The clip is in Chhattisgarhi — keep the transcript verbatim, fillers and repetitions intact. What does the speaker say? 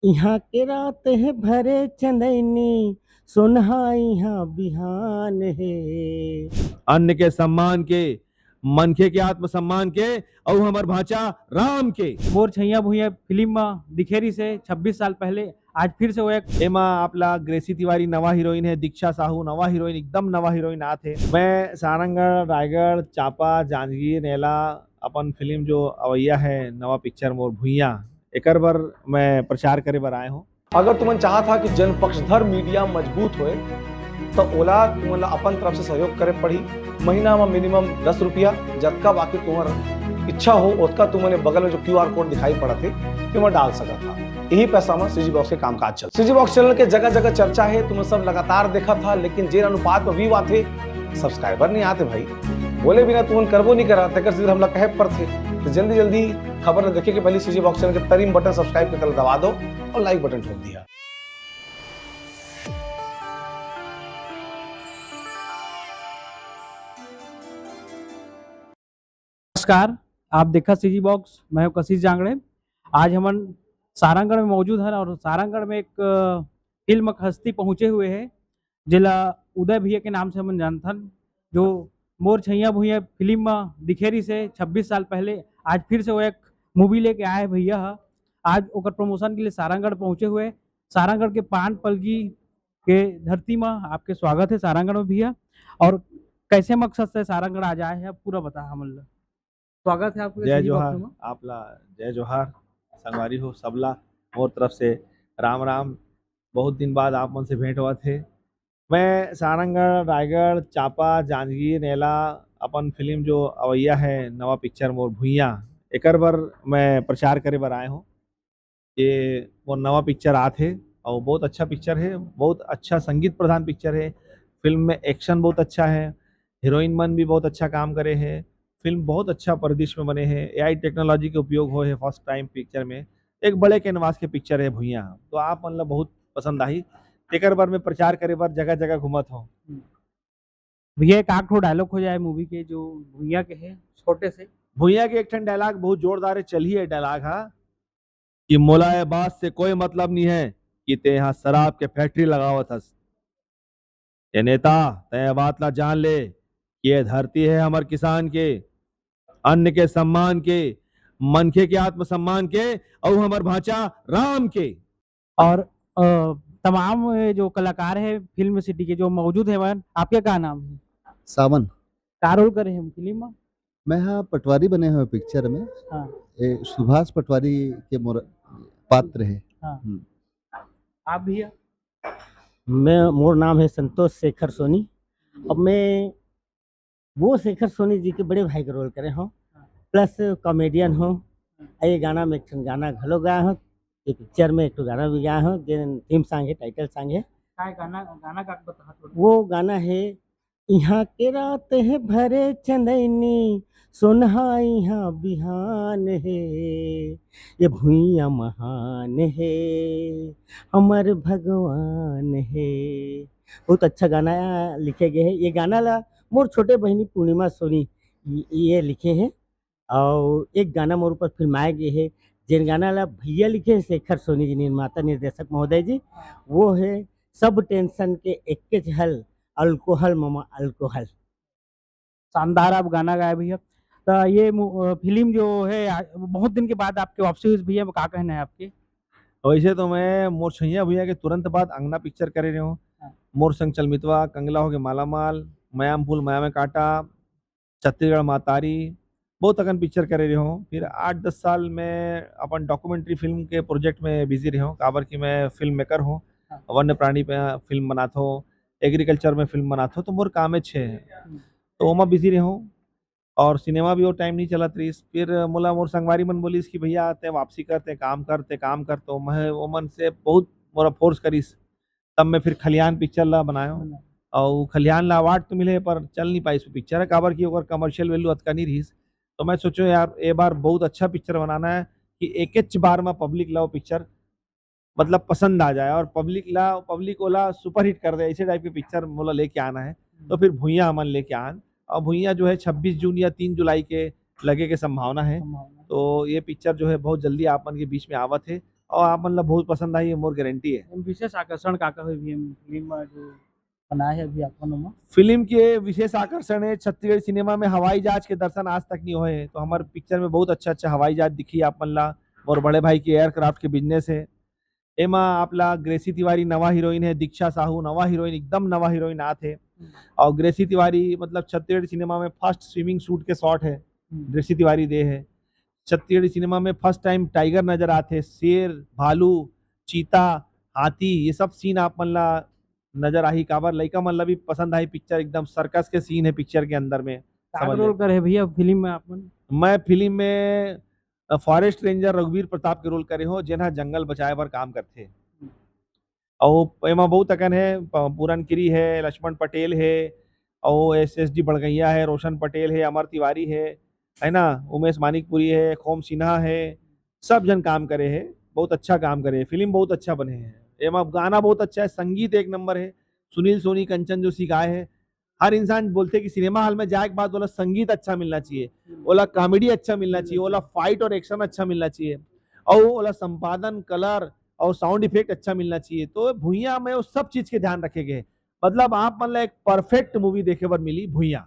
इहाँ के रात हे भरे चंदैनी, सोनहा इहाँ बिहान हे। अन्न के सम्मान के, मनखे के आत्मसम्मान के, अउ हमर भांचा राम के। मोर छैया भुइया फिल्म म दिखे रिहिस हे छब्बीस साल पहले, आज फिर से वो एक एमा आप ला ग्रेसी तिवारी नवा हीरोइन हे, दीक्षा साहू नवा हीरोइन, एकदम नवा हीरोइन आत हे। मैं सारंगढ़, रायगढ़, चांपा, जांजगीर, नैला अपन फिल्म जो अवैया हे नवा पिक्चर मोर भुइया, एकर बर मैं प्रचार करे बर आए हूँ। अगर तुमन चाहत हा कि जन पक्षधर मीडिया मजबूत होए, त ओला तुमन ला अपन तरफ से सहयोग करे पड़ही। महीना म मिनिमम दस रुपया, जतका बाकी तुम्हर इच्छा हो, ओतका तुमन ए बगल में जो क्यूआर कोड दिखाई पड़त हे, तेमा डाल सकत हा। यही पैसा म सीजी बॉक्स के कामकाज चल। सीजी बॉक्स चैनल के जगह-जगह चर्चा हे, तुमन सब लगातार देखत हा, लेकिन जेन अनुपात म व्यू आथे, सब्सक्राइबर नहीं आते भाई। बोले बिना तुमन करबो नहीं करा, तेकर सेती हमला कहे पड़थे। तो जल्दी-जल्दी खबर ल देखे के पहले सीजी बॉक्स चैनल के तरी म बटन सब्सक्राइब के तला दबा दो और लाइक बटन ठोक दिया। नमस्कार, आप देखत सीजी बॉक्स, मैं हूं कशिश जांगड़े। आज हमन सारंगढ़ में मौजूद हन और सारंगढ़ में एक, अ, फिल्म हस्ती पहुंचे हुए हे, जेला उदय भैया के नाम से हमन जानथन, जो मोर छैया भुइया फिल्म म दिखे रिहिस हे छब्बीस साल पहले, आज फिर से वो एक मूवी लेके आए हे भैया ह। आज ओकर प्रमोशन के लिए सारंगढ़ पहुंचे हुए। सारंगढ़ के पान पलगी के धरती म आपके स्वागत हे सारंगढ़ में भैया। और कैसे मकसद से सारंगढ़ आज आए हे, आप पूरा बता हमन ला। स्वागत हे आपके जय सीजी जोहार, बॉक्स में। आप ला जय जोहार, संगवारी हो सबला, मोर तरफ से राम राम। बहुत दिन बाद आप मन से भेंट होवत हे। मैं सारंगढ़, रायगढ़, चांपा, जांजगीर, नैला अपन फिल्म जो अवैया हे नवा पिक्चर मोर भुइया, एकर बर मैं प्रचार करे बर आए हूँ। ये मोर नवा पिक्चर आत हे अउ बहुत अच्छा पिक्चर हे, बहुत अच्छा संगीत प्रधान पिक्चर हे। फिल्म में एक्शन बहुत अच्छा हे, हीरोइन मन भी बहुत अच्छा काम करे हे। फिल्म बहुत अच्छा परिदृश्य में बने हे, एआई टेक्नोलॉजी के उपयोग होए हे फर्स्ट टाइम पिक्चर में। एक बड़े कैनवास के पिक्चर हे भुइया, तो आप मन ला बहुत पसंद आही। तेकर बर मैं प्रचार करे बर जगह-जगह घूमत हौं। हम्म। भैया, एक आध ठो डायलॉग हो जाए मूवी के, जो भुइया के हे, छोटे से। भुइया के एक ठन डायलॉग बहुत जोरदार हे, चलही ये डायलॉग हा कि मोला ये बात से कोई मतलब नहीं है कि ते यहाँ शराब के फैक्ट्री लगावत हस। ये नेता, तैं ये बात ला जान ले कि ये धरती हे हमर किसान के, अन्न के सम्मान के, मनखे के आत्मसम्मान के, अउ हमर भांचा राम के। और, अ, तमाम ये जो कलाकार हे फिल्म सिटी के जो मौजूद हे, मन, आपके का नाम हे? सावन। का रोल करे हे हम फिल्म में? मैं हा पटवारी बने हौं पिक्चर में। हाँ। ए, सुभाष पटवारी के मोर पात्र हे। हाँ। हम्म। आप भैया? मैं, मोर नाम हे संतोष शेखर सोनी। अब मैं वो शेखर सोनी जी के बड़े भाई के रोल करे हौं, हाँ। प्लस कॉमेडियन हौं। हाँ। ये गाना में एक ठन गाना घलो गाए हौं, ये पिक्चर में एक ठो गाना भी गाए हौं, जेन थीम सॉन्ग हे, टाइटल सॉन्ग हे। काय गाना, गाना का बता थोड़ा। वो गाना हे, इहाँ के रात हे भरे चंदैनी, सोनहा इहाँ बिहान हे, ये भुइयां महान हे, हमर भगवान हे। बहुत अच्छा गाना लिखे गए हे। ये गाना ला मोर छोटे बहिनी पूर्णिमा सोनी ये, ये लिखे हे। अउ एक गाना मोर ऊपर फिल्माए गए हे, जेन गाना ला भैया लिखे हे, शेखर सोनी जी, निर्माता निर्देशक महोदय जी, वो हे, सब टेंशन के एक्केच हल, अल्कोहल ममा अल्कोहल। शानदार आप गाना गाए भैया। तो ये मु-, अ, फिल्म जो हे, आ, बहुत दिन के बाद आपके वापसी हुई भैया, का कहना है आपके? वैसे तो मैं मोर छैया भुइया के तुरंत बाद अंगना पिक्चर करे रहे हौं। हाँ। मोर संग चल मितवा, कंगला होगे मालामाल, मयाम फूल मया में कांटा, छत्तीसगढ़ महतारी, बहुत अकन पिक्चर करे रहे हौं। फिर आठ दस साल मैं अपन डॉक्यूमेंट्री फिल्म के प्रोजेक्ट में बिजी रहे हौं, काबर कि मैं फिल्म मेकर हौं। हाँ। वन्य प्राणी पे फिल्म बनात हौं, एग्रीकल्चर में फिल्म बनात हौं, तो मोर कामेच हे। हम्म। तो ओमा बिजी रहे हौं। और सिनेमा भी वो टाइम नहीं चलत रहिस। फिर मोला मोर संगवारी मन बोलिस कि भैया, तैं वापसी कर, तैं काम कर, तैं काम कर। तो मैं, ओमन से बहुत मोला फोर्स करिस, तब मैं फिर खलिहान पिक्चर ला बनायो। बनायो। अउ खलिहान ला अवार्ड तो मिले, पर चल नहीं पाइस वो पिक्चर, काबर कि ओकर कमर्शियल वैल्यू अतका नहीं रहिस। तो मैं सोचो यार, ए बार बहुत अच्छा पिक्चर बनाना है कि एकेच बार में पब्लिक ला वो पिक्चर मतलब पसंद आ जाए और पब्लिक ला, पब्लिक ओला सुपरहिट कर दे, ऐसे टाइप के पिक्चर मोला लेके आना है। हम्म। तो फिर भुइयां हमन लेके आन, और भुइयां जो है छब्बीस जून या तीन जुलाई के लगे के संभावना है। संभावना। तो ये पिक्चर जो है बहुत जल्दी आप मन के बीच में आवत है, और आप मन ला बहुत पसंद आही, ये मोर गारंटी है। विशेष आकर्षण का का होही भैया फिल्म में जो बनाए है अभी आप मन? फिल्म के विशेष आकर्षण है छत्तीसगढ़ी सिनेमा में हवाई जहाज के दर्शन आज तक नहीं होए है, तो हमारे पिक्चर में बहुत अच्छा अच्छा हवाई जहाज दिखी आप मन ला। मोर बड़े भाई के एयरक्राफ्ट के बिजनेस है। एमा आप ला ग्रेसी तिवारी नवा हीरोइन है, दीक्षा साहू नवा हीरोइन, एकदम नवा हीरोइन आत है। और ग्रेसी तिवारी मतलब छत्तीसगढ़ी सिनेमा में फर्स्ट स्विमिंग सूट के शॉट है, ग्रेसी तिवारी दे है। छत्तीसगढ़ी सिनेमा में फर्स्ट टाइम टाइगर नजर आत है, शेर, भालू, चीता, हाथी, ये सब सीन आप मन ला नजर आही। काबर लइका मन ला भी पसंद आही पिक्चर, एकदम सर्कस के सीन है पिक्चर के अंदर में। का रोल करे है भैया फिल्म में आप मन? मैं फिल्म में फॉरेस्ट रेंजर रघुवीर प्रताप के रोल करे हो, जेन हा जंगल बचाए बर काम करथे। अउ एमा बहुत अकन है, पूरन गिरी है, लक्ष्मण पटेल है, अउ एस एस डी बड़गैया है, रोशन पटेल है, अमर तिवारी है, है ना, उमेश मानिकपुरी है, खोम सिन्हा है, सब जन काम करे है, बहुत अच्छा काम करे है। फिल्म बहुत अच्छा बने है, एमा गाना बहुत अच्छा है, संगीत एक नंबर है, सुनील सोनी कंचन जो सिखाए है। हर इंसान बोलथे कि सिनेमा हॉल में जाए के बाद ओला संगीत अच्छा मिलना चाहिए, ओला कॉमेडी अच्छा मिलना चाहिए, ओला फाइट और एक्शन अच्छा मिलना चाहिए, और ओला संपादन, कलर और साउंड इफेक्ट अच्छा मिलना चाहिए। तो भुइयां में वो सब चीज के ध्यान रखे गए। मतलब आप मन ला एक परफेक्ट मूवी देखे बर मिली भुइयां।